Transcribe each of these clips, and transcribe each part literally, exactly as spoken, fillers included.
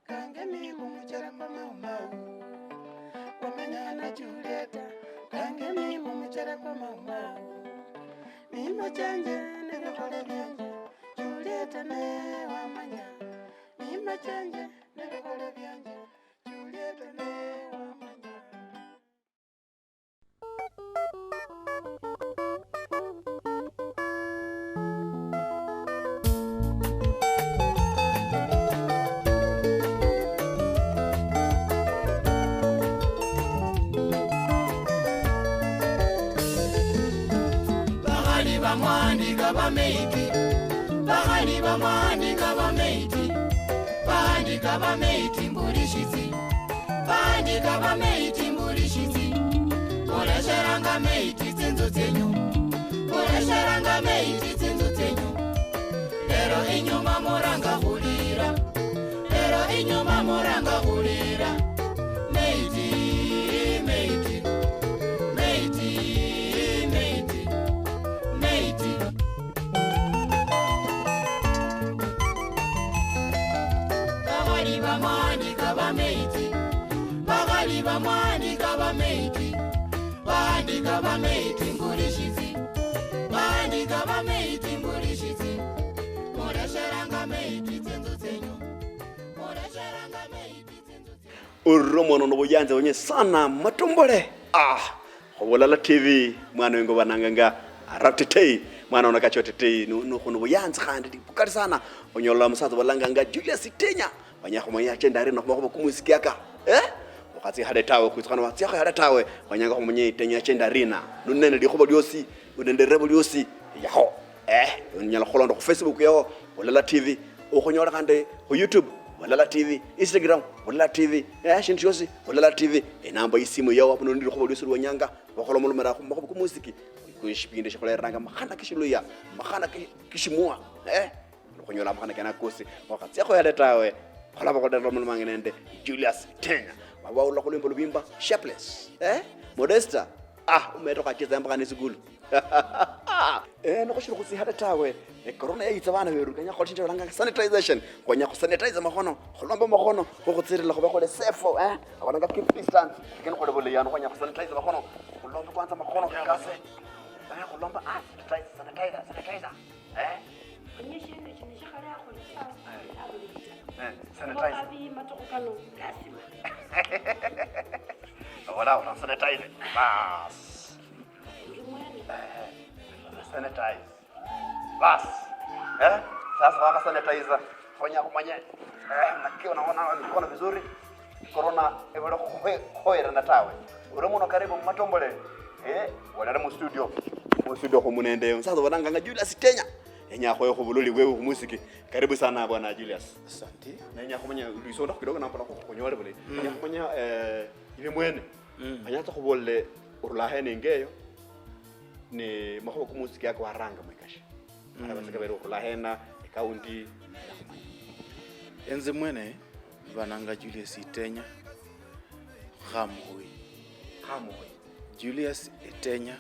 Kange ni mumuchera kwa maumau. Wamenya na Julieta. Kange ni mumuchera kwa maumau. Mima chanje nebikhole byanje. Julieta ne wamanya. Mima chanje nebikhole byanje. Julieta ne wamanya. Bakhali bamwandika bameiti, bakhali bamwandika bameiti, bandika bameiti mbulishitsi. Bandika bameiti mbulishitsi, mulesheranga meiti tsinzu tsenyu, mulesheranga meiti tsinzu tsenyu. Lero inyuma muranga khulira, lero inyuma muranga khulira. Meiti, meiti, meiti, meiti, meiti. Bakhali bamwandika bameiti, bakhali bamwandika bameiti, bandika bameiti mbulishitsi, bandika bameiti mbulishitsi, mulesheranga meiti tsinzu tsenyu, mulesheranga meiti tsinzu tsenyu. Orura omwana ono buyanzi bwonye sana matombole. Ah, khubulala T V, mwana wengo bananganga Aratetei, mwana ono kacho tetei, no, no, khuno buyanzi khandi bukali sana. Onyola musaza balanganga Julius Itenya, wanya khumanya achenda ari no makhuba kumusiki aka. Eh? Ukhatsi hale tawe, kwitsukhana watsiakho hale tawe, wanyanga khumanya Itenya achenda arina. Nunene likhuba liosi, unende rebo liosi, yaho. Eh, unyala khulonda khu Facebook yaho, Bulala T V. Ukhunyola khandi khu YouTube, Bulala T V, Instagram, Bulala T V. Eh, shindu shiosi, Bulala T V. Enamba yisimu yaho, abuno ndi likhuba liosi lwonyanga, bakhola mulumira khu makhuba kumusiki. Ku shipindi shikhuleranga makhana kishiluya, makhana ki-, kishimua. Eh? Khunyola amakhana kene akosi, wakhatsiakho yale tawe. Khola bakholera mulumang'e nende Julius Itenya. Babaula khulwimbo lubimba, Shapeless. Eh? Modesta. Ah, umeto khacheza mpaka ni sikulu. Eh, nokhushiri khutsihale tawe. Eh, corona yayitsa bana beru, kenya khole shindu balanga sanitization. Khwenya khusanitize makhono, khulomba makhono, khukhutsirila khube khole safe, eh? Abalanga keep distance. Lakini khole bulayi ano khwenya khusanitize makhono. Khulomba kwanza makhono kakase. Eh, khulomba, ah, sanitize, sanitizer, sanitizer. Eh? Manye shindu shino shikhale akholesa, eh, abulirira. Eh, sanitize. Abakabi matukhu kano, lazima. Ola, ola sanitize. Bas. Ndi mwene. Eh, sanitize. Bas. Eh? Sasa waka sanitize. Khonya khumanye. Eh, nakiwa naona mikono vizuri. Corona ebole khukhwe-, khukhwerana tawe. Uli muno karibu mumatombole. Eh, walala mu studio. Mu studio khumu nende omusaza obalanganga Julius Itenya. Yenya khoye khubuloli bwewe khumusiki. Karibu sana bwana Julius. Asante. Nenya khumanya, ulisonda kidogo nambola khukhonyole bule. Mm. Nenya khumanya, eh, ibe mwene. Mm. Anyatsa khubolele orula hene ingeyo. Ne makhuba kumusiki yako waranga mwikashi. Mm. Ara basika bere orula hena, ekaunti. Enze mwene bananga Julius Itenya Khamukhuyi. Khamukhuyi. Julius Itenya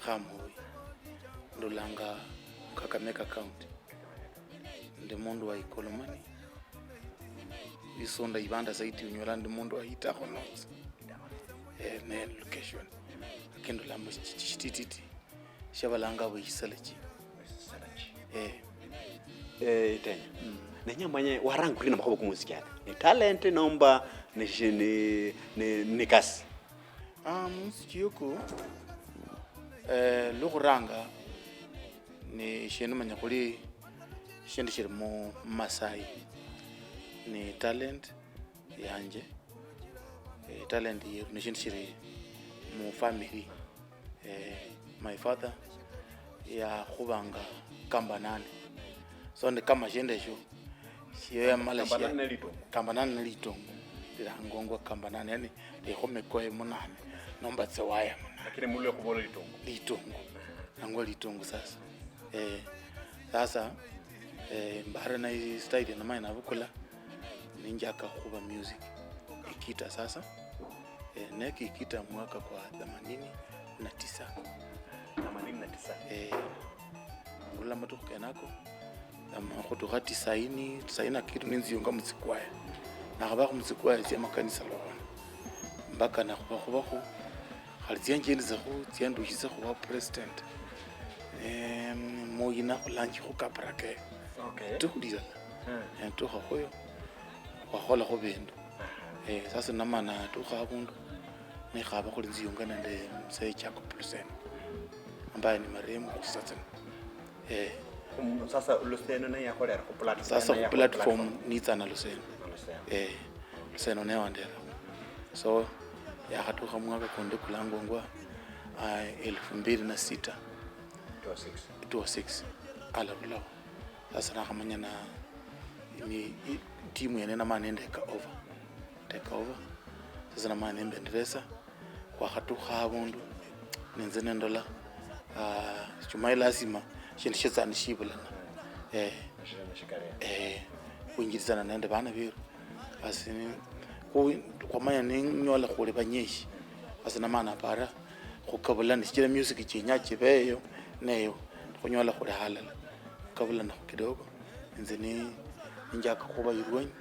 Khamukhuyi. Ndolanga Kakamega County. Ndi mundu wa Ikolomani. Isonda ibanda zaidi unyola ndi mundu wa Itakho North. Eh, ne location. Lakini ndola mu shi-, shi-, shitititi. Shabalanga bwe Isalachi. Isalachi. Eh. Eh, Itenya. Mm. Nenya manye waranga uri na makhuba kumusiki aka. Ni talent nomba ni shi-, ni, ni, ni kasi? Ah, musiki yuku, eh, lukhuranga ni shindu manya khuli shindu shili mu, mu Masai. Ni talent yanje. Eh, talent yeru ni shindu shili mu family. Eh, my father yakhubanga kamba nane. So ni kama shindu esho, shio yamala Kamba shia-, nane ne litongo. Kamba nane ne litongo. Lilangongwa kamba nane, yani, likho mikoye munane, nomba tsiwaya munane. Lakini mulwe khubola litongo. Litongo. Nangwa litongo sasa. Eh, sasa, eh, mbara na i style namanya nabukula, ninjaka khuba music. Ikita sasa. Eh, nekikita mwaka kwa themanini na tisa. Themanini na tisa. Eh, ngula matukhu kenako, ama khutukha tisaini, tisaini na kitu ninziyunga mutsikwaya. Nakhabakho mutsikwaya tsiamakanisa lwabona. Mpaka nakhubakhubakho, khali tsianjenditsakhu, tsiandushitsa khuba president. Em, muyina khulanji khu Kabarage. Okay. Litukhu lilala. Eh, tukha khuyo, khwakholakho bindu. Eh, sasa namana natukha habundu, nikhaba khuli nziyunga nende mzee Jacob Luseno, ambaye ni marehemu khusatsa. Eh. Um, sasa Luseno naye yakholera khu platform, sasa khu platform nitsa na Luseno. Na Luseno. Eh, Luseno naye wandera. So, yakhatukha mwaka kundi kulangwangwa, ah, elfu mbili na sita. Two oh six. Two oh six. Alarulaho. Sasa nakhamanya na, ni, i, timu yene namana nendeka over. Take over. Sasa namana nembenderesa. Khwakhatukha habundu, ninze nendola, ah, chumai lazima shindu shietsa nishibulana. Eh. Nashirana shikali. Eh, khwinjilitsana nende bana beru. Basi ni, khu-, khwamanya ninyola khuli banyishi. Basi namana para khukabulane, shichira music chienya chibe eyo neyo, khunyola khuli halala. Khukabulana kidogo, inze ni, ninjaka khuba ilwanyi,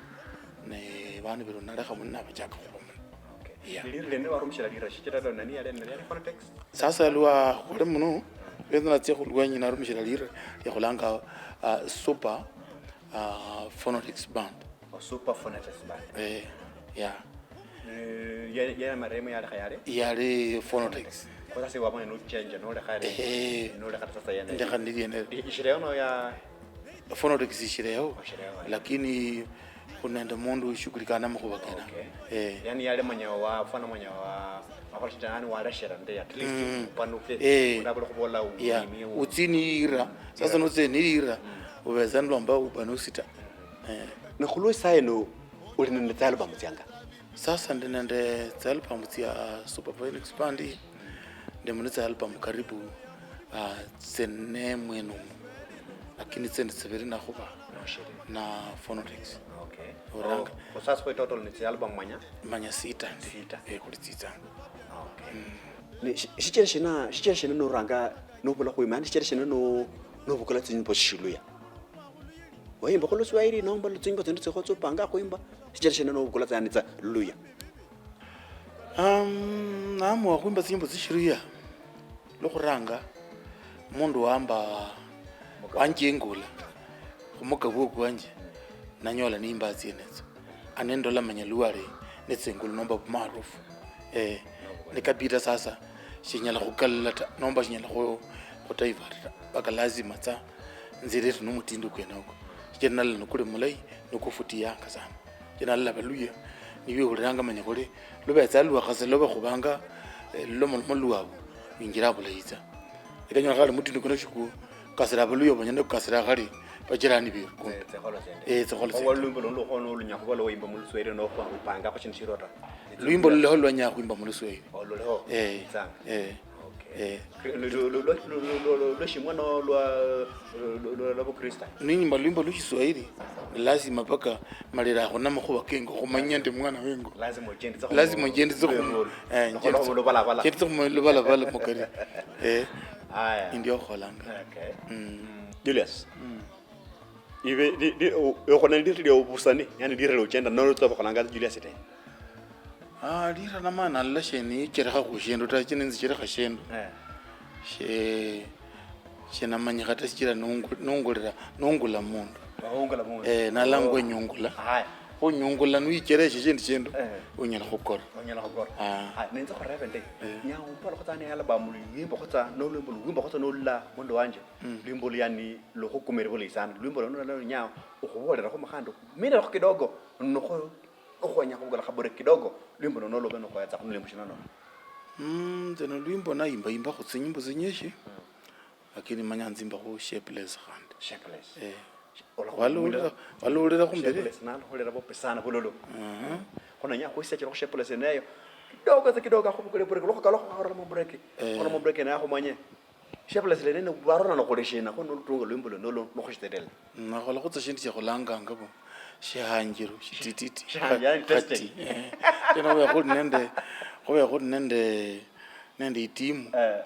ne bana beru nalekha muno nabachaka khuba muno. Okay. Yeah. Lirire ne warumishira lira, shichira ndo nani yale, nani yale Phonotex? Sasa lwa khuli muno, benza natsia khulwanyi narumishira lira, yakhulanga, ah, Super, ah, Phonotex Band. O Super Phonotex Band. Eh, yeah. Eh, ya, ya marehemu yalekha yale? Yali Phonotex. Kwa sasa wabona no change, no lekha yale. Eh. No lekha sasa yale. Ndekha nili yene. I-, ishireo no ya Phonotex ishireo, lakini khunende mundu ushughulikana makhuba kena. Okay. Eh. Yani yali mwenye wa, fana mwenye wa, wakhola shida, yani walashera nde, at least upanuke. Eh. Mundu abule khubola u-, yeah, utsini yira. Sasa notse niyira, ubeza nilomba upanusi ta. Eh. Ne khulwa isaino uli nende tsialbum tsianga? Sasa ndi nende tsialbum tsia Super Phoenix Band, ndi muli tsialbum karibu, ah, tsine mwene umu, lakini tsindi tsibiri nakhuba na Phonotex. Okay. Oranga. Oh, sasa khwe total ni tsialbum manya? Manya sita ndi. Sita. Eh, khuli tsitsanga. Okay. Mm. Ne shi-, shichira shina, shichira shina noranga nobula khwima, yani shichira shina no-, nobukula tsinyimbo shishiluya? Wayimba khu Luswahili nomba lu-, tsinyimbo tsindi tsikho tsopanga khwimba, shichira shina nobukula tsa yani tsa Luluya? Um, naamua khwimba tsinyimbo tsishiluya, lwokhuranga, mundu wamba, wanjingula khumukabwo kwanje, nanyola niimba tsienetso. Ane ndola manya luwale netsingulu nomba bumaarufu. Eh, nikabida sasa, shinyala khukalula ta, nomba shinyala khu-, khudivert ta. Mpaka lazima tsa nzire nomutindo kwenoko. Shichira nalala nikuli mulayi, nikufutiyanga sana. Shichira nalala abaluya, nibehuliranga manya khuli, lubetsa lwakhasa lwa bakhubanga, eh, lulomoloma lwabu, lwinjira bulayi tsa. Nikanyolekha khali mutindo kuno shikukasira abaluya, banyala khukasira khali bajirani beru kumbe. Eh, tsikholo tsindi. Eh, tsikholo tsindi. Olwimbo luno lukhona olunyala khuba lwoyimba mu Luswahili nokhwa upangakho shindu shilwo ta? Lwimbo luliho lwanyala khwimba mu Luswahili. Oluliho? Eh, tsanga. Eh. Okay. Eh. Lu-, lu-, lu-, lu-, lu-, lu-, lu-, lweshimwa no lwa, lwa, lwa, lwa Bukristo? Ninyimba lwimbo lwa Kiswahili, ni lazima paka malira akhona makhuwa kengo, khumanya ndi mwana wengo. Lazima ochenditse khu-, lazima ochenditse khu-, eh, lukhola njenditse, khulubalabala. Njenditse khu lubalabala mukari. Eh. Aya. Indio okholanga. Okay. Mm. Julius. Mm. Ibe, li, li, o-, okhona liriri lya obusani, yani liriri lya ochenda, nolo tsa bakholanga Julius te. Ah, lira namana nalola shenicherekha khushindu ta, chine nzicherekha shindu. Eh. She-, shinamanyikha ta, sichira nungu-, nungulira, nungula mundu. Ungula mundu. Eh, nalangwa enyungula. Haya. Khunyungula nuyichereshe shindu shindu, eh, unyala khukora. Unyala khukora. Ah. Haya, nenze khurebe nde. Eh. Nyanga umbola khutsa ne album lwimbo khutsa, nolwimbo lwimbo khutsa nolula mundu wanje. Mm. Lwimbo luyani lukhukumire bulayi sana. Lwimbo luno lwenya okhubolerakho makhandi okhumirerakho kidogo, nokhu-, okhwenya khubukula khabreak kidogo, lwimbo luno lube nokhwetsa khulwimbo shina nono. Mm, nze nolwimbo nayimba, yimbakho tsinyimbo tsinyishi, mm, lakini manya nzimbakho Shapeless khandi. Shapeless. Eh. Walulira, walulira khumberi? Shapeless nalukholera bope sana bulolo. Mhm. Kho nenya khwisiachira khu Shapeless neyo. Kidogo tsa kidogo akhubukule break, lukhukalukha khurula mu break. Eh. Khurula mu break naye akhumanye. Shapeless lene ni barona nokhole shina, kho nolutunga lwimbo luno nolo nokhushitelela. Nakholakho tsa shindu shiakhulanganga bo, shihanjiro, shitititi. Shihanjiro, yani testing. Khati, eh. Kho nobe khuli nende, khobe khuli nende, nende itimu. Eh.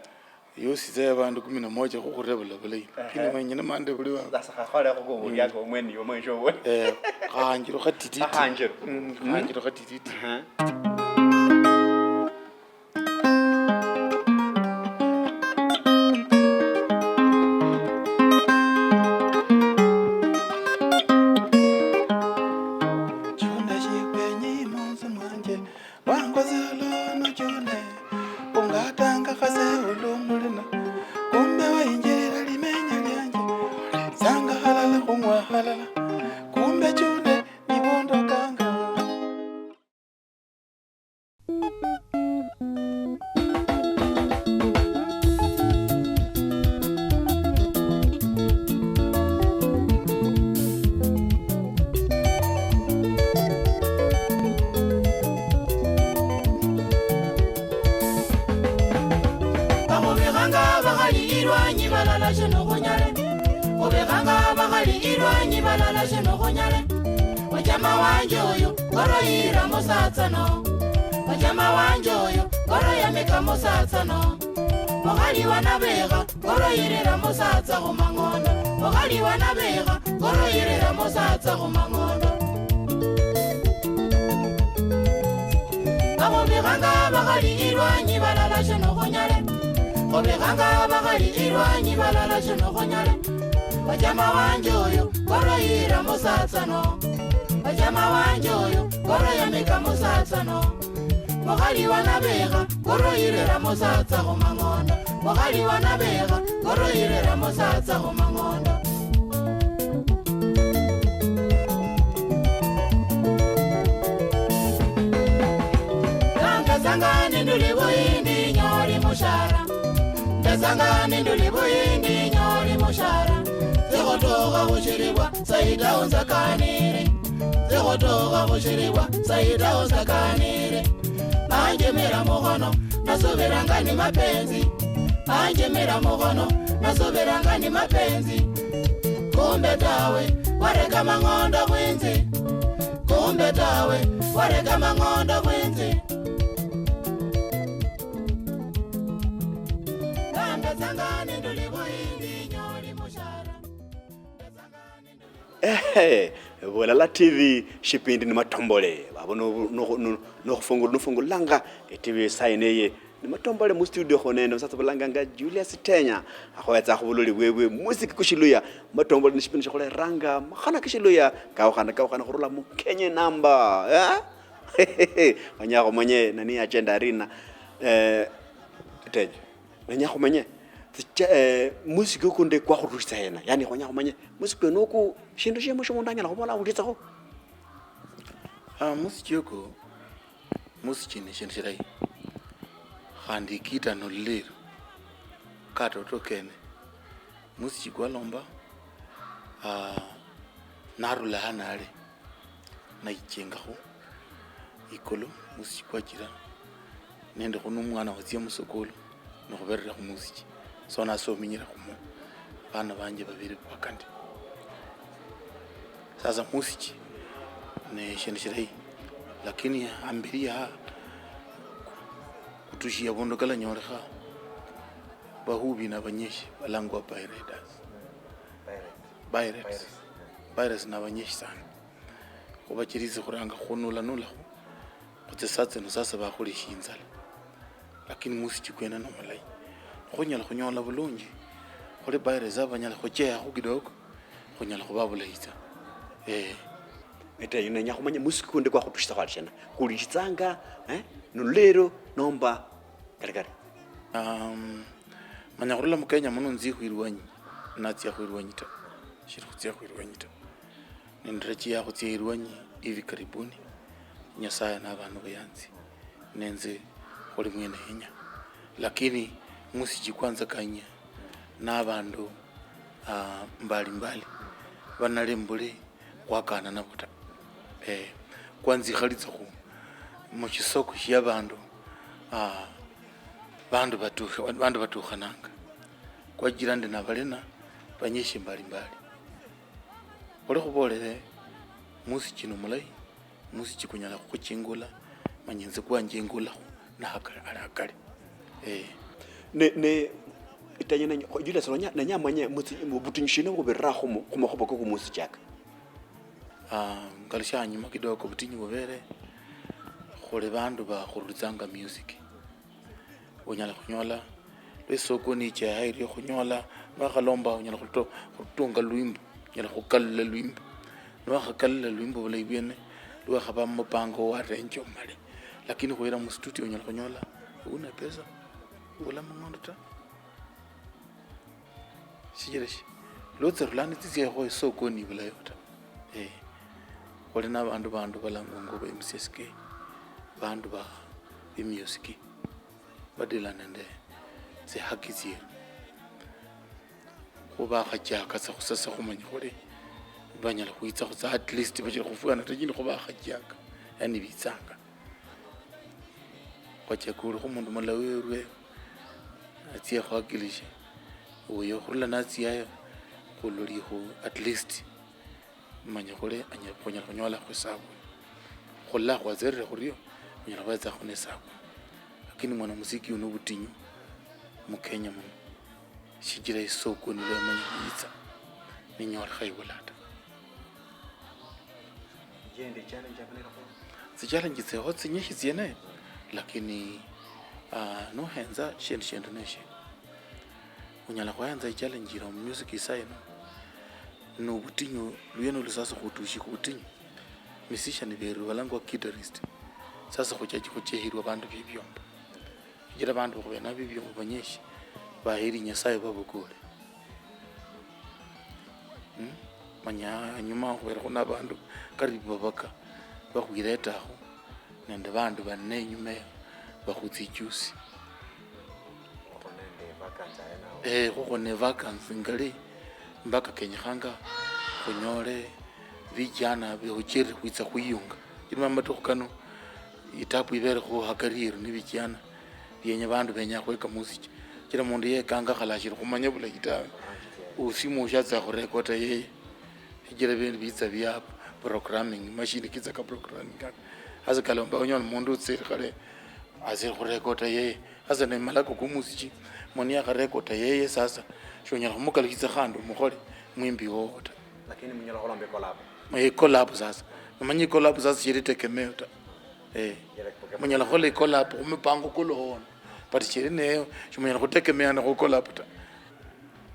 Yosi tsa ya bandu kumi na moja khukhurira bula bulayi. Lakini mwenyene mande buli wa- Sasa khakholekho kobuli ako omwene iwe mwenje obone. Eh, khanjiro khatititi. Khanjiro. Mm, khanjiro khatititi. Aha. Chunda shikwenyi munzu mwanje. Wangu zulu nuchune, ungatanga khase ulumulina. Kumbe wainjirira limenya lianje, sanga halala khung'wa halala. Kumbe chune, nibundokanga. Bakhubikhanga abakhali ilwanyi balala shino khunyale. Khubikhanga abakhali ilwanyi balala shino khunyale. Ochama wanje oyo, koroyira musatsa no. Ochama wanje oyo, koroyamika musatsa no. Mukhali wa nabekha, koroyirira musatsa khumang'ondo. Mukhali wa nabekha, koroyirira musatsa khumang'ondo. Bakhubikhanga abakhali ilwanyi balala shino khunyale. Khubikhanga abakhali ilwanyi balala shino khunyale. Ochama wanje oyo, koroyira musatsa no. Ochama wanje oyo, koroyamika musatsa no. Mukhali wa nabekha, koroyirira musatsa khumang'ondo. Mukhali wa nabekha, koroyirira musatsa khumang'ondo. Nambetsanga ninduli buhindi nyoli mushara. Mbetsanga ninduli buhindi nyoli mushara. Tsikhutukha khushilibwa, saida unzakanire. Tsikhutukha khushilibwa, saida unzakanire. Manjimira mukhono, nasubiranga ni mapenzi. Manjimira mukhono, nasubiranga ni mapenzi. Kumbe tawe, wareka mang'ondo khwinzi. Kumbe tawe, wareka mang'ondo khwinzi. Nambetsanga ninduli buhindi nyoli mushara. Ehe, Bulala T V, shipindi ni Matombole. Babo no, no, no, nokhufungula, nofungulanga e T V saa ine eye. Ni Matombole mu studio kho nende musatsa balanganga Julius Tenya. Akhoyetsa khubuloli bwebwe, muziki kushiluya. Matombole ni shipindi shikhuleranga makhana kishiluya. Kaukhana, kaukhana khurula mu Kenya namba. Eh? Wanyakho mwenye nani agenda arina. Eh, Tenya. Nenya khumanye, tsicha-, eh, musiki ukundi kwakhurushitsa hena? Yani, khwenya khumanye, musiki kwene uku, shindu shimwe shimundu anyala khubola akhuritsakho? Ah, musiki uku, musiki ni shindu shilayi. Khandi ikita noluliro, katoto kene. Musiki kwalomba, ah, narula hano hale, nayichingakho ikulu, musiki kwachira, nendikho nomwana watsia musukulu, nikhuberera khumusiki. So nasominyire khumo, bana banje babiri bakandi. Sasa musiki ne shindu shilayi, lakini amberi yaha, khutushia abundu kalanyolekha, bahubi nabanyeshi balangwa pirates. Pirates. Pirates. Pirates nabanyeshi sana. Khubachirisi khuranga khunulanulakho, khutsia saa tsino sasa bakhulesha inzala. Lakini musiki kwene nomulayi. Khunyala khunyola bulunji, khuli pirates aba banyala khucheyakho kidogo, khunyala khuba bulayi tsa. Eh. Ete, nenya khumanya musiki kundi kwakhutushitsakho ali shina? Kulishitsanga, eh, nolulero nomba kali kali? Um, manya khurula mu Kenya muno nzi khwilwanyi, natsia khwilwanyi ta. Shili khutsia khwilwanyi ta. Nindarajia khutsia ilwanyi hivi karibuni. Nyasaye naba nobuyanzi. Nenze khuli mwene yenya. Lakini musiki kwanzakanya nabandu, ah, mbalimbali. Banali mbuli khwakana nabo ta. Eh, kwanzikhalitsa khu mushisoko shia bandu, ah, bandu batukha-, bandu batukhananga. Kwachira ndi nabalina banyishi mbalimbali. Khuli khubolele, musichi nomulayi, musichi kunyala khukhuchingula, manya inze kwanjingulakho nahakali, ali hakali. Eh. Ne, ne, Itanya nenya, Julius, wenya, nenya amanye mutsi-, mu-, butinyu shina bubirira khumu-, khumakhuba ko kumusichaka. Ah, ngalusia hanyuma kidogo, butinyu bubere khuli bandu bakhurulitsanga music. Onyala khunyola lwesokoni icheha irio khunyola, niwakhalomba onyala khuto-, khutunga lwimbo, onyala khukalula lwimbo. Niwakhakalula lwimbo bulayi bwene, lwakhaba mumupango warenje omale. Lakini khuyira mustudio onyala khunyola una pesa, ula mang'ondo ta. Shichira shi, lwo tsirula nitsitsia eho esokoni ibulayo ta. Eh, khuli na bandu, bandu balangwangwa ba M C S K, bandu ba, be music, badila nende tsihaki tsieru. Kho bakhachaka tsa khusasa khumanya khuli banyala khwitsakhu tsa at least bachile khufwana ta, lakini kho bakhachaka, yani bitsanga. Khwachaka khuli khu mundu mulayi werwe, atsie akhwakilishe. Oyo khurula natsiayo, khuloli khu at least manya khuli anya-, khunyala khunyola khu esabuni. Khula khwatserere khurio, khunyala khwetsakhu ne sabuni. Lakini mwana musiki uno butinyu mu Kenya muno. Shichira isoko nilwemanya khuyitsa, ninyolekha ibula ta. Tsichallenges tsiho tsinyishi tsiene, lakini, ah, nohenza shindu shindu neshi, unyala khuhenza ichallenge ino mu music isa ino. Nobutinyu lwene olu sasa khutushi khubutinyu. Musician beru balangwa guitarist. Sasa khuchachi khuchehirwa bandu bebyombo. Shichira bandu khubere nabo ebiombo banyishi, baheri Nyasaye babukule. Mm? Manya anyuma khuberekho nabandu karibu babaka bakhwiretakho nende bandu banne inyuma eyo bakhutsa ichusi. Eh, khukho ne vacancy ngali, mpaka kenyekhanga khunyole vijana vihuchirire khwitsa khwiyunga. Chilima matukhu kano itabu iverekho hakari yeru ni vijana, vienya vandu venya khweka musichi. Chila mundu yekanga khale ashiri khumanya vulayi tawe. Usimu ushatsa khurekota yeye. Shichira vindu vitsa via programming, mashini kitsa ka programming kaka. Hasa kalomba unyola mundu utsiri khale, ashiri khurekota yeye. Sasa ne malako ko musichi, mundu niyakharekota yeye sasa, shonyala khumukalukhitsa khandi omukhole mwimbi wowo ta. Lakini munyala khulomba ikolabo. Eh, ikolabo sasa. Nomanyi ikolabo sasa shili tegemeo ta. Eh. Munyala khukhola ikolabo khumipango kolohono. But shili neyo, shimunyala khutegemeana khu kolabo ta.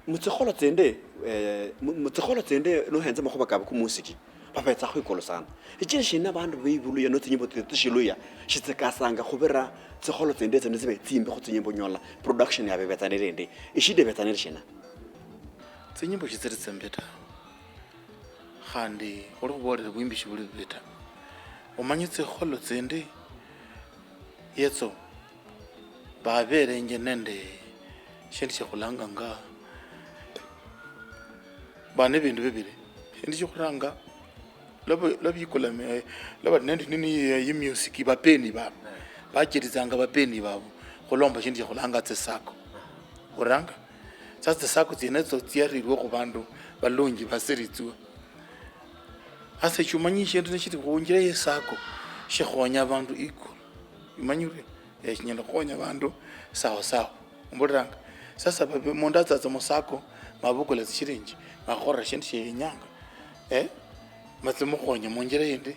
Mutsikholo tsindi, eh, mu-, mutsikholo tsindi nohenza makhuba kabu kumusiki, babetsa khwikulu sana. Shichira shina bandu beibuluya no tsinyimbo tsio tsishiluya shitsikasanga khubira tsikholo tsindi tsio nitsibe tsimbi khu tsinyimbo, onyola production yabe ibetsa nili indi. Ishida ibetsa nili shina? Tsinyimbo shitsiri tsimbi ta. Khandi khuli khubolere bwimbi shibuli bubi ta. Omanye tsikholo tsindi yetso baberenje nende shindu shiakhulanganga, bali nebindu bibili. Shindu shiakhuranga, lwa bi-, lwa bikula mi-, lwa bali nende nini ye, ye music, bapeni babo. Bachiritsanga bapeni babo khulomba shindu shiakhulanga tsisako. Oranga? Sasa tsisako tsienetso tsiarirwe khubandu balunji basiritswa. Sasa eshiumanyi eshindu nishiri khunjira yesako, shikhonya abandu equal. Umanyi urio? Eh, shinyala khukhonya abandu sawa sawa. Umbuliranga? Sasa babe-, mundu atsatsa musako, mabukula tsishirinji, makhora shindu shieyenyanga. Eh? Matsi mukhonye munjira yindi,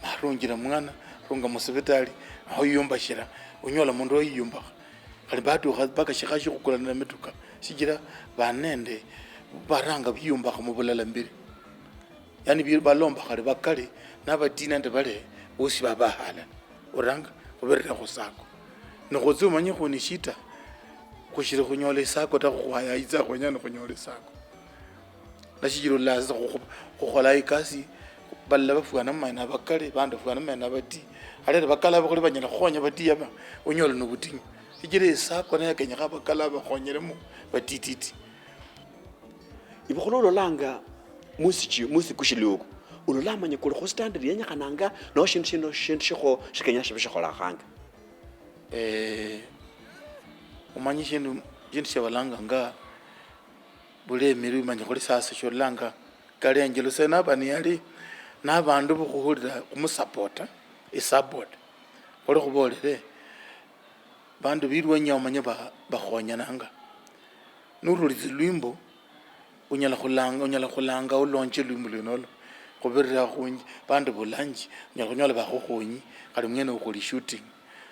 marunjira mwana, runga musibitali, aho yiyumbashira, unyola mundu wayiyumbakha. Khali batukha mpaka shikha shiokhukulana nemituka, shichira bali nende baranga biyumbakha mubulala mbiri. Yani bi-, balomba khali bakali, nabatii nende bale, bosi baba halala. Oranga, khubirira khusako. Nikhutsi omanye khuni shita, khushiri khunyola isako ta, khukhwaya itsa khwenya nikhunyola isako. Nashichira ololanga sasa khukhu-, khukhola ikasi, balala bafwana mumayina abakali, bandi bafwana mumayina abatii. Alero bakali abo khuli banyala khukhonya abatii aba, onyola nobutinyu. Shichira esako nayo kenyekha abakali aba bakhonyeremo batititi. Iwe khuli ololanga musichi, musiku shili oku, olola amanya kuli khu standard yenyekhananga, noho shindu shino, shindu shikho, shikenya shibe shikholakhanga? Eh, omanyi shindu, shindu shiabalanganga bulemi lwimanya khuli sasa shololanga kali Angelo Sena aba niyali nabandu bokhuhulira khumusapota, isupport. Khuli khubolere, bandu bilwanyi omanye ba-, bakhonyananga. Norulitsi lwimbo, unyala khulanga, unyala khulanga ulonje lwimbo lwenolo khubirira khunji, bandu bulanji, unyala khunyola bakhukhonyi, khali mwene ukholi shooting.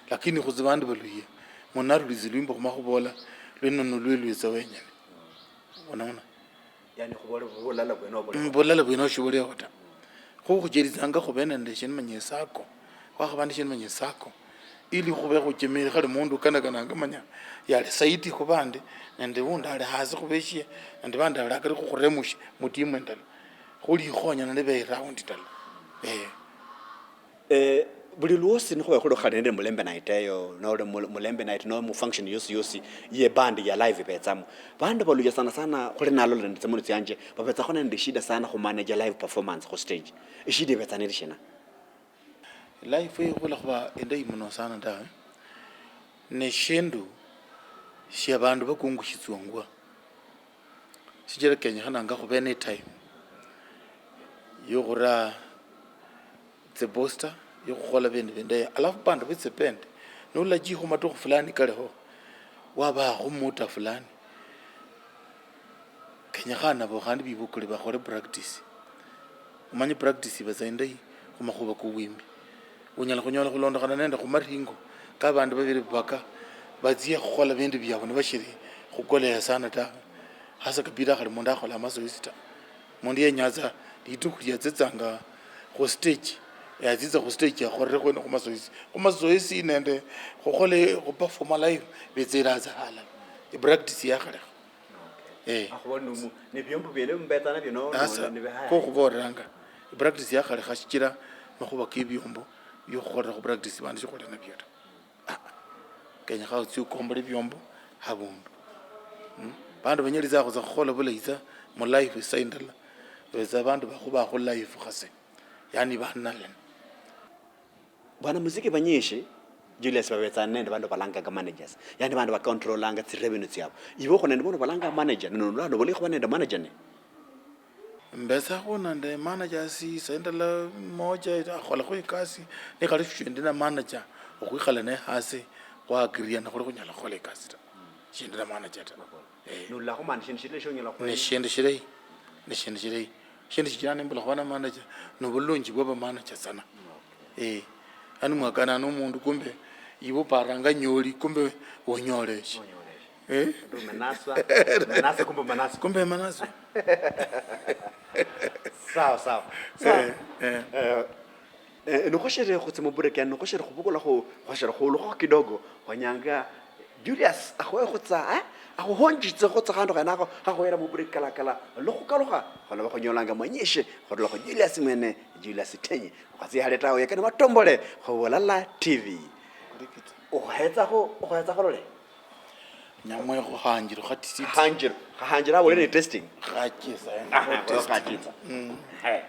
Lakini khutsi bandu baluhya, mundu narulitsi lwimbo khuma khubola, lwenono lwe lwitsa wenyene. Unaona? Yani, khubole bulala bwene obwo. Mm, bulala bwene oshibuliho ta. Kho khuchelitsanga khube nende eshindu manya esako. Khwakhaba nende eshindu manya esako. Ili khube khuchemere khali mundu kanakananga manya yali saidi khubandi, nende wundi ali hasi khubeshie, nende bandi bali akari khukhuremushe mutimu endala. Khulikhonya nende be round ndala. Eh. Eh, buli lwosi nikhuba khuli khali nende mulembe night eyo, noli mu-, mulembe night, noli mu function yosi yosi, ye band ya live ibetsamo. Bandu baluya sana sana, khuli nalola nende tsimoni tsianje, babetsakho nende shida sana khu manage live performance khu stage. Eshida ibetsa nili shina? Live eyo khula khuba endayi muno sana tawe. Ne shindu shia bandu bakungushitswangwa. Shichira kenyekhananga khube ne time yokhura tsibooster, yokhukhola bindu bindayi. Alafu bandu betsipende, nolachikha matukhu fulani kaliho, wabakho muda fulani, kenyekhana nabo khandi bibukule bakhole practice. Omanye practice iba tsa indayi khumakhuba kobwimbi. Unyala khunyola khulondokhana nende khumaringo ka bandu babili baka batsia khukhola bindu biabwe nibashiri khukoleya sana tawe. Hasa kabida khali mundu akhola amazoezi ta. Mundu yenyatsa litukhu liatsitsanga khu stage, yatsitsa khu stage akholere khwene khumazoezi. Khumazoezi nende khukhola khuperforma live bitsira tsa halala. Ipractice yakhalekha. Eh. Akhuba ni mu-, ni byombo byene mubetsa nabyo no, no, sasa, ni bihaya. Kho khubolelanga, practice yakhalekha shichira makhuba ke byombo byokhukholela khu practice bandu shikhuli nabyo ta. Ah, ah. Kenyekha utsie ukombole byombo habundu. Mm? Bandu banyalitsa khutsa khukhola bulayi tsa mu life isa indala. Betsa bandu bakhuba khu life khase. Yani banalana. Bwana muziki banyishi, Julius, babetsana nende bandu balanganga managers. Yani bandu bacontrollanga tsi revenue tsiabo. Iwe okho nende bono balanga manager, nono lano boli khuba nende manager ne? Mbetsakho nende managers, saa indala moja akholakho ikasi, nikhali shindi na manager, okhwikhala naye hasi, khwaagiriana khuli khunyala khukhola ikasi ta. Shindi na manager ta. Eh. Nulakho mani shindu shilala shonyala khwenya? Ni shindu shilayi. Ni shindu shilayi. Shindu shichira nimbula khuba na manager, nobulunji bwa ba manager sana. Eh. Yaani mwakana nomundu kumbe iwe oparanga nyoli kumbe wonyoleshe. Wonyoleshe. Eh? Ndio umenaswa. Umenaswa kumbe umenaswa. Kumbe umenaswa. Sawa, sawa. Sawa. Eh, eh. Eh, eh, nikhoshere khutsia mu break, yani nikhoshere khubukula khu-, khoshere khulukho kidogo, khwenyanga Julius akhoye khutsa, eh? Akhuhonjitse khutsa khandu khenako, khakhoyera mu break kalakala. Lukhukalukha, khulaba khunyolanga manyishe, khurula khu Julius mwene, Julius Tenyi. Okhutsia hale tawe, yekane matombole, khu Bulala T V. Okhuhetsakho, okhuhetsakho lole. Nyamwe khuhanjiro khati siti. Khahanjiro, khahanjiro abole ni testing. Khachisa, eh, aha, testing. Khachisa. Mm. Hey.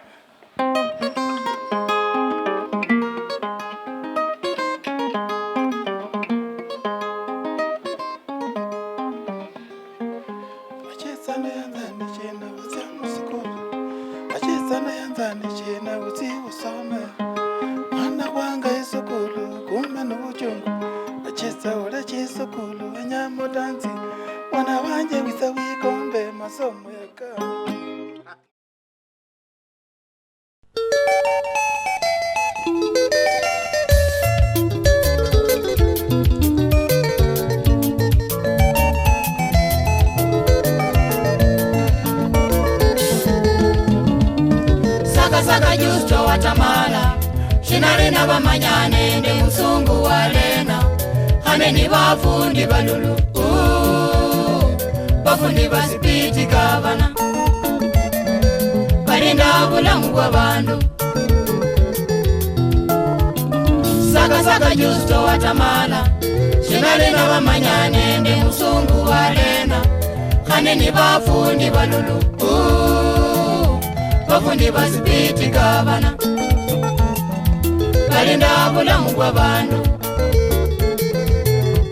Achitsa nayanza nichina utsia musukulu. Achitsa nayanza nichina utsi usome. Mwana wanga isukulu, kumbe nubuchungu. Achitsa ule chisukulu, wenya mutanzi. Mwana wanje witsa wikombe masomo yaka. Saka saka Justo watamala, shinali nabamanya nende musungu walena, khane ni bafundi balulu. Ooh, bafundi basipiti gavana, balinda bulamu bwa bandu. Saka saka Justo watamala, shinali nabamanya nende musungu walena, khane ni bafundi balulu. Ooh, bafundi basipiti gavana, balinda bulamu bwa bandu,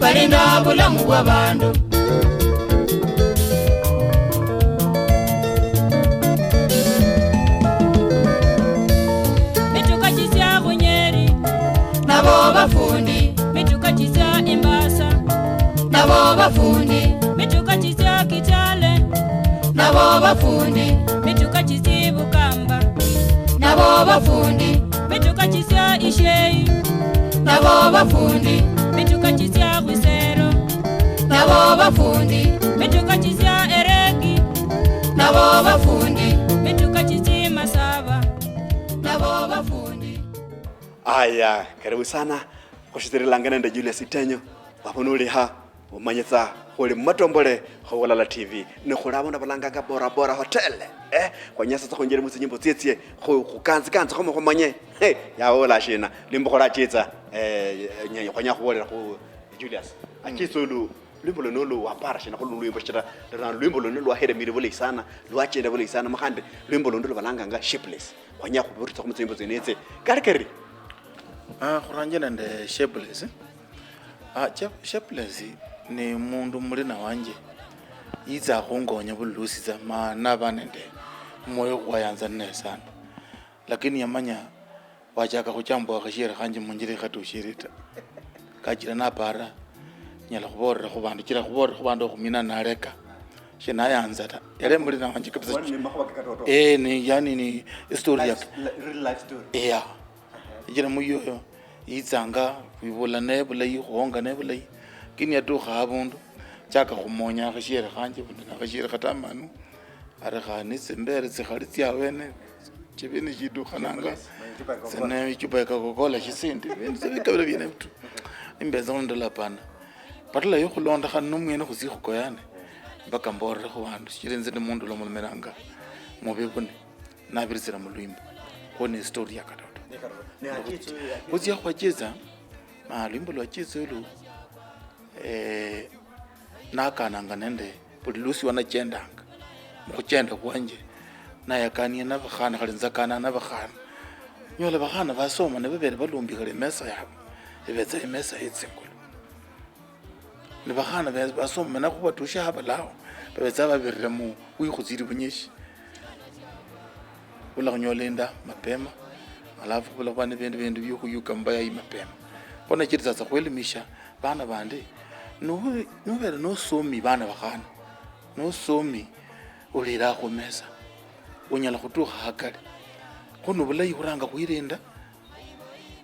balinda bulamu bwa bandu. Mituka chitsia Khunyeri, nabo bafundi. Mituka chitsia Imbasa, nabo bafundi. Mituka chitsia Kitale. Bafundi, mituka chisi Bukamba. Nabo bafundi, mituka chisia Ishei. Nabo bafundi, mituka chisia Khwisero. Nabo bafundi, mituka chisia Eregi. Nabo bafundi, mituka chisi Masaba. Nabo bafundi. Aya, karibu sana. Khushithirilanga nende Julius Itenyo. Wabona uli ha? Omanyitsa khuli mumatombole khu Bulala T V. Ne khuli abundu balanganga Bora Bora Hotel. Eh, khwenya sasa khunjeri mu tsinyimbo tsietsie, khu, khukanzi kanzi khomo khumanye. Hey, yawola shina? Limbo khola chitsa. Eh, nye-, khwenya khubolera khu Julius. Achitsa olu, lwimbo luno olu wapara shina khu lwimbo shichira, lwimbo luno lwaheremire bulayi sana, lwachenda bulayi sana, ma khandi lwimbo lundi lubalanganga Shapeless. Khwenya khuburitsa khu tsinyimbo tsienetsi. Kali kari? Ah, khuranje nende Shapeless. Ah, Shap-, Shapeless ni mundu mulina wanje. Yitsa khungonya buli lusi tsa, ma naba nende mwoyo kwayanza ninaye sana. Lakini yamanya wachaka khuchambwa khashiere khanje munjira ikhatushire ta. Kachira napara, nyala khuborera khu bandu, chira khuborera khu bandu okhumina naleka. Shinayanza ta. Yali mulina wanje kabisa. Kwani ni makhuwa kikatoto? Eh, ni, yani ni story ya Life, li-, real life story. Yeah. Shichira muyi oyo yitsanga khwibulane bulayi, khuhongane bulayi. Lakini yatukha habundu, chaka khumonya akhashiere khanje, bundi nakhashiere khatamanu. Ari khandi tsimbere tsikhali tsia wene, chibi nishidukhananga, tsine ichupa ya Coca-Cola shisindi, bindu tsa bikabira biene bitu. Nimbetsa khundola hapana. Badala yokhulondokhana nomwene khutsie khukoyane, mpaka mbolere khu bandu, shichira inze ndi mundu ulomalomilanga mubibune. Nabiritsira mulwimbo. Kho ni story ya katoto. Khutsia khwachitsa, ma lwimbo lwachitsa olu, eh, nakananga nende buli lusi wanachendanga. Mukhuchenda khwanje, nayakanie nabakhana, khali nzakana nabakhana. Nyola bakhana basoma nibabere balumbikhire imesa yabo. Ibetsa imesa yetsingulu. Ni bakhana be-, basoma, mana khubatusha habalaho, babetsa babirira mu bwikhutsiri bunyishi. Bula khunyola inda mapema, alafu bula khuba ni bindu, bindu biokhuyuka mubayayi mapema. Kho nachiritsatsa khwelimisha bana bandi, nu-, nubere nosomi bana bakhana, nosomi ulira khumesa, unyala khutukha hakali. Kho nobulayi khuranga khwirinda,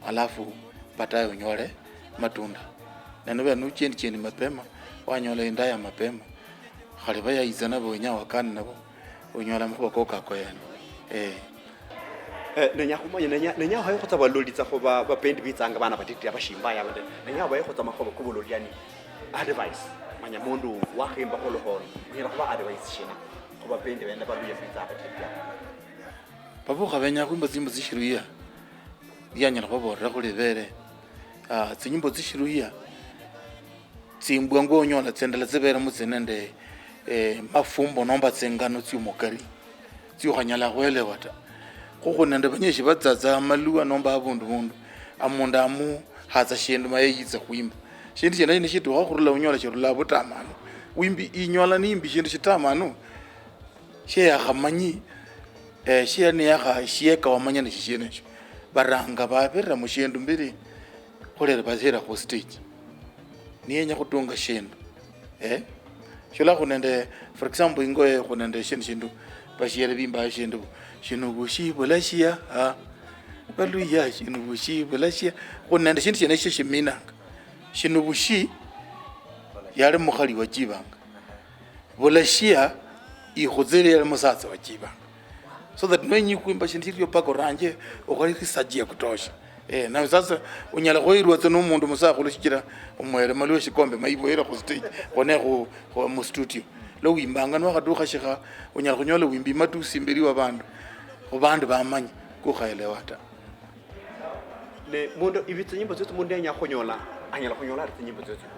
alafu baadaye onyole matunda. Ne nobera nochendi chendi mapema, wanyola indaya mapema, khali bayayitsa nabo wenya wakane nabo, onyola makhuba koko ako yani. Eh. Eh, nenya khumanya, nenya, nenya ohaye khutsa baloli tsa khuba bapendi bitsanga bana batiti abashimbaya abande. Nenya obaye khutsa makhuba kobuloli yani advice. Manya mundu wakhimba khulukholo, unyala khuba advice shina khubapendi bende baluya bitsanga batiti abo? Babukha benya khwimba tsinyimbo tsishiruya, lianyala khubabolera khuli bere, ah, tsinyimbo tsishiruya tsimbwa ngwo onyola tsindala tsiberemo tsili nende, eh, mafumbo nomba tsingano tsiomukari, tsiukhanyala khwelewa ta. Kho khuli nende banyeshi batsatsa amalwa nomba abundu bundu, amundu amuhatsa shindu ma yeyitsa khwimba. Shindu shiene nishituha khurula onyola shirula butamanu. Wimbi inyola nimbi shindu shitamanu. Shia yakhamanyi, eh, shia niyakha-, shieka wamanya ni shishiene esho. Baranga babirira mushindu mbiri, khulera basira khu stage. Niyenya khutunga shindu. Eh? Shola khu nende, for example, ingo eyo khu nende shindu shindu, bashiere bimbayo shindu, shino bushi bulashia, ah. Baluya, shino bushi bulashia. Khu nende shindu shiene esho shiminanga. Shino bushi yali mukhali wachibanga. Bulashia ikhutsirire musatsa wachibanga. So that nwenyi khwimba shindu shirio mpaka oranje okhole research ya kutosha. Eh, na sasa unyala khwirwa tsa nomundu musakhulu shichira omwere malwa eshikombe ma iboyera khu stage, khone khu, khu, mu studio. Lwa wimbanga niwakhadukha shikha, unyala khunyola wimbi matusi imberi wa bandu, khu bandu bamanya, kukhaelewa ta. Ne mundu, ibi tsinyimbo tsio mundu yenya khunyola, anyala khunyola ari tsinyimbo tsio tsio?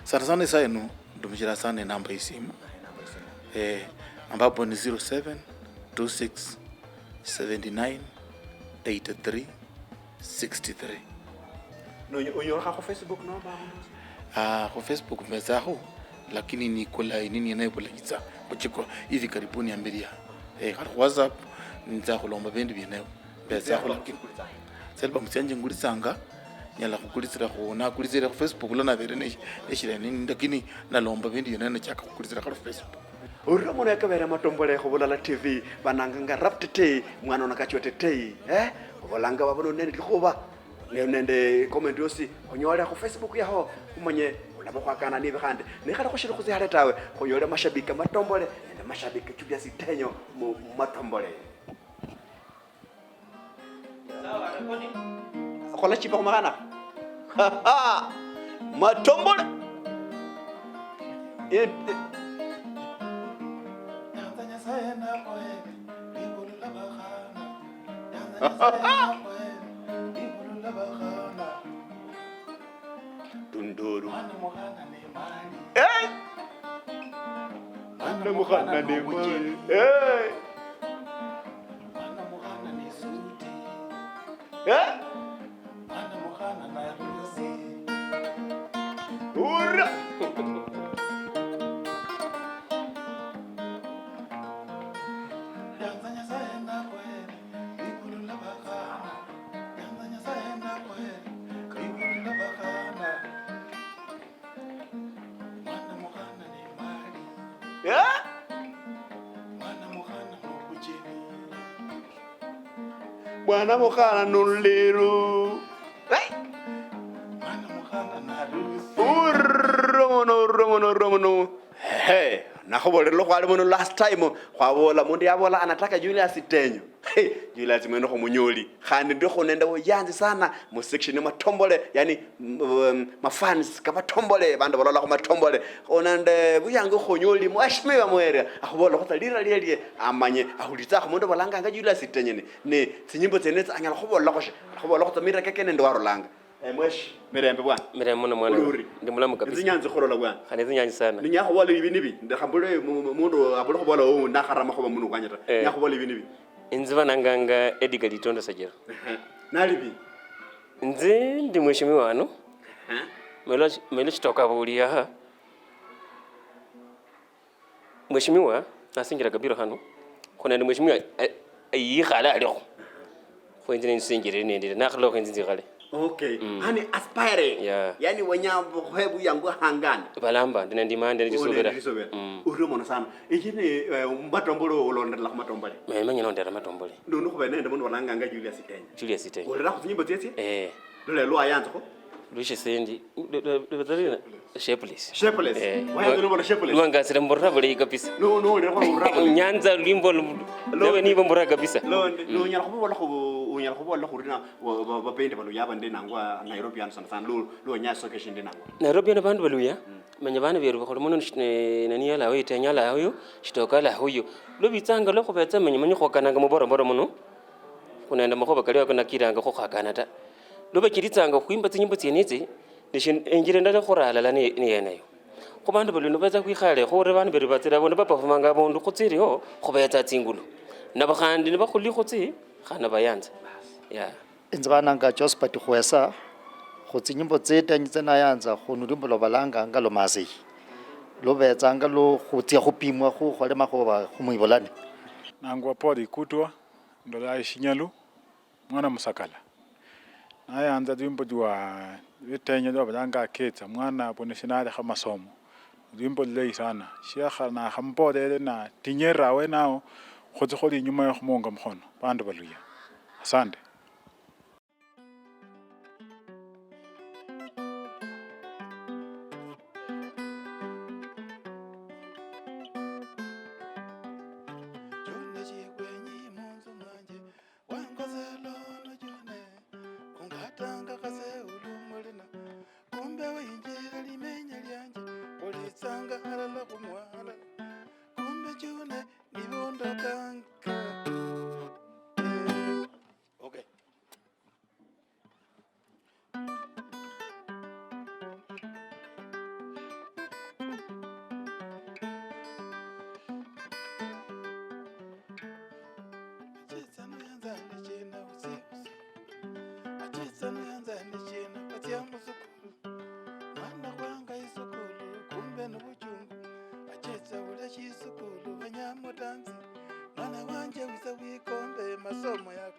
Sana sana isaa ino, ndumishira sana enamba yisimu. Eh, ambapo ni zero seven two six seven nine eight three six three. No, unyolekha khu Facebook nomba abundu wosi? Ah, khu Facebook mbetsakho, lakini nikula inini yeneyo bulanyitsa khuchiko hivi karibuni amberi ya. Eh, khali khu WhatsApp, nitsa khulomba bindu bienewo. Mbetsakho, lakini tsialbum tsianje ngulitsanga, nyala khukulitsira khu, nakulitsire khu Facebook lwa nabere ne, neshira nini, lakini nalomba bindu biene nachaka khukulitsira khali khu Facebook. Orio muno yakabere Matombole khu Bulala T V, bananganga Rap Tetei, mwana ona kachwa Tetei, eh? Obolanga babo nende likhuba, ne-, nende comment yosi, onyole khu Facebook yaho, umanye olaba khwakana nibi khandi. Nekhale khushiri khutsi hale tawe, khonyole mashabiki Matombole, nende mashabiki Julius Itenyo mu, mu Matombole. Khola chipa khumakhana. Matombole. Eh, eh. Tunduru. Eh! Mwana mukhana ne mali. Eh! Eh? Ura! Eh? Mwana mukhana nulero. Hey! Urromono, urromono, urromono. Hey, nakhubolera lwa khwali muno last time, khwabola mundu yabola anataka Julius Itenyo. Hey, Julius mwene khumunyoli. Khandi ndikho nende buyanzi sana mu section ya Matombole, yani, m-, m-, mafans ka Matombole, bandu balola khu Matombole. Khonende buyanzi khonyoli mheshimiwa mu area, akhubola khutsa lira lielie, amanye, ahulitsa khu mundu balanganga Julius Itenyo ni, ni tsinyimbo tsienetsi anyala khubolakho shi, khubolakho tsa mireke kene ndi warulanga. Eh, mweshi, mirembe bwana. Mirembe muno mwana. Uli uri? Ndi mulamu kabisa. Nzi nyanzi khulola bwana. Khane nzi nyanzi sana. Ninya khubola ibi nibi, ndekha mbule mu-, mu-, mundu abule khubola, "Oh, ndakharama khuba mundu kwanje ta." Eh. Ninya khubola ibi nibi. Inzi bananganga Edgar Litondo Sajero. Ehe. Nali bi? Inzi ndi mheshimiwa wano. Ehe. Melo, melo chitoka buli yaha. Mheshimiwa nasinjira kabiro hano, khunende mheshimiwa, eh, eh, yikhale alikho. Khwenzi nensinjire nendire, nakhalokho enzi nzikhale. Okay. Mm. Yani aspiring. Yeah. Yani wenya khuhe buyangu hangana. Balamba, ndi nende imande, ndi chisubira. Ndi chisubira. Mm. Uri mono sana. Ichini, eh, Matombole ulonderera khu Matombole. Menya nondera Matombole. Nunu khube nende mundu balanganga Julius Itenyo. Julius Itenyo. Ulera khu nyimbo tsiesie? Eh. Lule lwa yanzakho. Lwishisendi, lu-, lu-, lu-, lu-, Shapeless. Shapeless. Eh, Wayanza lwa-, lubona Shapeless? Lwangasira mburira bulayi kabisa. No, no, lero kwa mburira bulayi. Nyanza lwimbo lu-, Lo-, lebe nibo mburira kabisa. Lo-, Mm. Lo-, unyala khubola khu, unyala khubola khurina wa-, ba-, ba-, bapende baluya bande nangwa Nairobi ano sana sana, lo-, lo nya soke shinde nangwa. Nairobi ano bandu baluya, Mm. manya bana beru bakhole muno nish-, ne-, nani yala hoyo, Itenya yala hoyo, Shitoka yala hoyo. Lubitsanga lwa khubetsa manya, manya khwakananga mubora mbora muno. Khunende makhuba kali ako nakiranga khukhakana ta. Lubachiritsanga khwimba tsinyimbo tsienetsi, Nishin-, injira indala khura halala ni, ni yeneyo. Khu bandu bali nibetsa khwikhale, khuri bandu bali batsira abundu bapafumanga abundu khutsiriho, khubetsa tsingulu. Nabo khandi nibakhulikho tsi, khana bayanza. Yeah. Inze bananga Josphat Khwesa, khu tsinyimbo tsitanyi tse nayanza, khu nulwimbo lwa balanganga Lumasei. Lubetsanga lu khutsia khupimwa khu khole makhuba khu mwibulane. Nangwa Paul Ikutwa, ndola Ishinyalu. Mwana musakala. Nayanza lwimbo lwa, lwitenyo lwa balanga Aketsa, mwana abone shinalekha masomo. Lwimbo lulayi sana. Shiakha nakhamubolele na tinyerera awenawo, khutsi khuli inyuma yo khumuunga mukhono. Bandu baluya. Asante. Wangosela ono June, ungatanga khase ulumulina, kumbe winjira limenya lianje, ulitsanga halala khumwala, kumbe June niwe undokanga. Okay. Achitsa nuyanza nichina usiku. Achitsa nuyanza nichina, batsia musukulu. Mwana khwanga isukulu, kumbe nubuchungu. Achitsa bula shisukulu, banyamutanzi. Mwana wanje witsa wikombe, masomo ya